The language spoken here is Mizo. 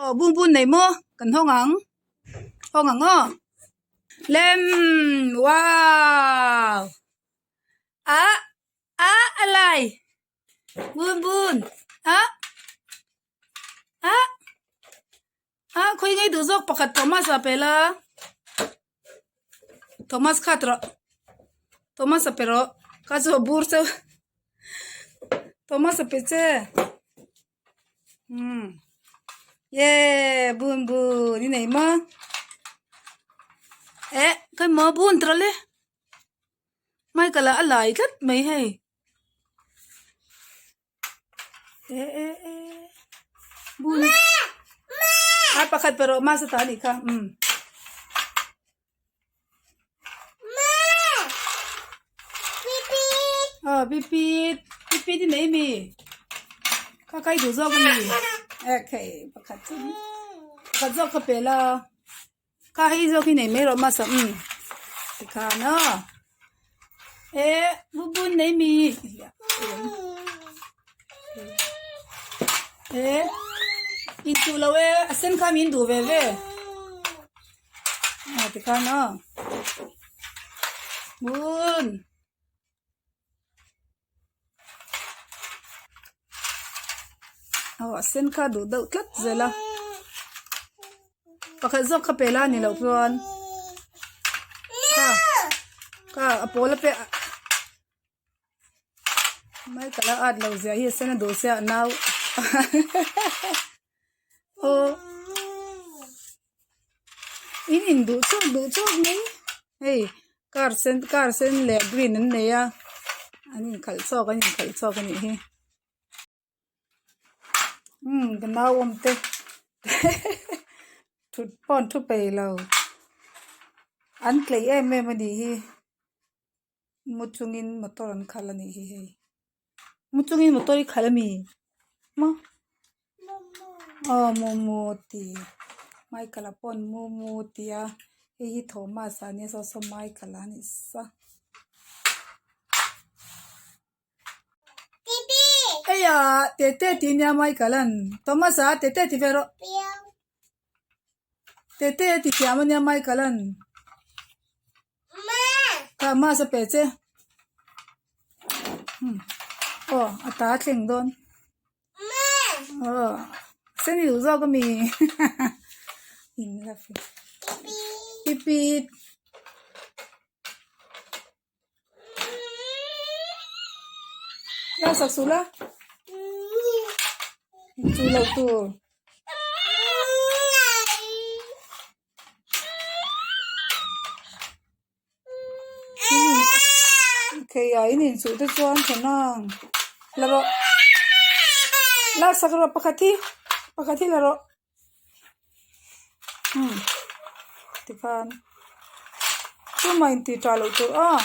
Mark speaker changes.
Speaker 1: Aw bung bun nei maw kan hawng ang hawng ang aw lem wow ah ah a lai bun bun ah ah ah khawi ngei duh zawk pakhat Thomas a pe la Thomas kha tawh Thomas a pe rawh ka chu a bur chauh Thomas a pe che. Umm ye bun bun i nei maw eh ka maw bun tawh le Michael ah a lai tlat mai hei eh eh eh bun a pakhat pe rawh masa ta anih kha umm. Aw pipit pipit i nei mi kha kai duh zawk a mi eh khei pakhat chu pakhat zawk kha pe la kha hei zawk hi nei mai rawh hmasa umm tikhan aw eh bubun nei mi eh inchuh lo e a sen kha min duh ve ve. Aw tikhan aw hmun aw a sen kha duh deuh tlat zel a pakhat zawk kha pe la ni loh chuan kha kha a pawl a pe mai ka la at lo zia hi a sen a duh sia a nau aw in in duh chawk duh chawk mai hei car sen car sen leh green an nei a an inkhalh chawk an inkhalh chawk a nih hi umm ka nau awm te thut pawh an thu peih lo an tlei em em a nih hi. Mu chungin motor an khalh a nih hi hei mu chungin motor i khalh a mi maw aw momo tih Michael a pawh momo tih a hei hi Thomas a nia saw saw Michael a ni sa heia tete tih ania Michael an Thomas a tete ti ve rawh tete ti thiam ania Michael an. Kha mask a pe che aw a ta thleng dawn aw sen i duh zawk ami in la pipit la sak suh la chu lo tur. Thei ah in inchuh te chuan thawnang la rawh la sak rawh pakhat hi pakhat hi la rawh umm tikhan tumah intih tah loh tur aw.